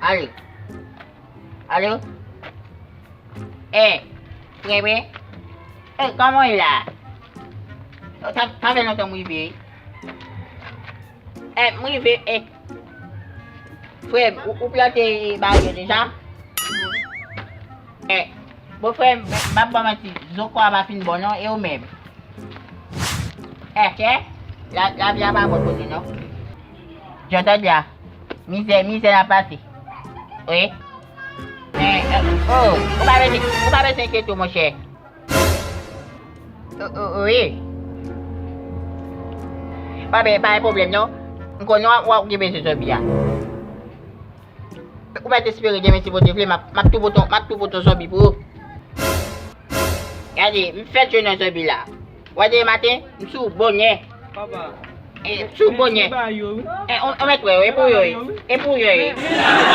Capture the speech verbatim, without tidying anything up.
Alo. Alo. E, frè mwen. E, kòman w ye la? Sa, sa fè lontan m rive. E, m rive, e. Frè m, ou, ou plante bagay yo deja? E, bon, frè m, m ap ba w manti, zokwa a pa fin bon non, e ou menm? Èske la, lavi a pa bon pou nou non? Jan w tande a, mizè, mizè n ap pase. Wi. Men, e, o, ou pa bezwen, ou pa bezwen enkyete w, monchè. O, o, o, wi. Pa gen, pa gen pwoblèm non. M konnen w ap, w ap gen bezwen zòbi a. Ou mèt espere demen si Bondye vle, m ap, m ap tou pote, m ap tou pote yon zòbi pou ou. Gade, m fèk jwenn yon zòbi la. W wè demen maten, m sou bonè. Papa. E, m sou bonè. E, ou, ou mèt wè, e pou yo, e. E pou yo, e.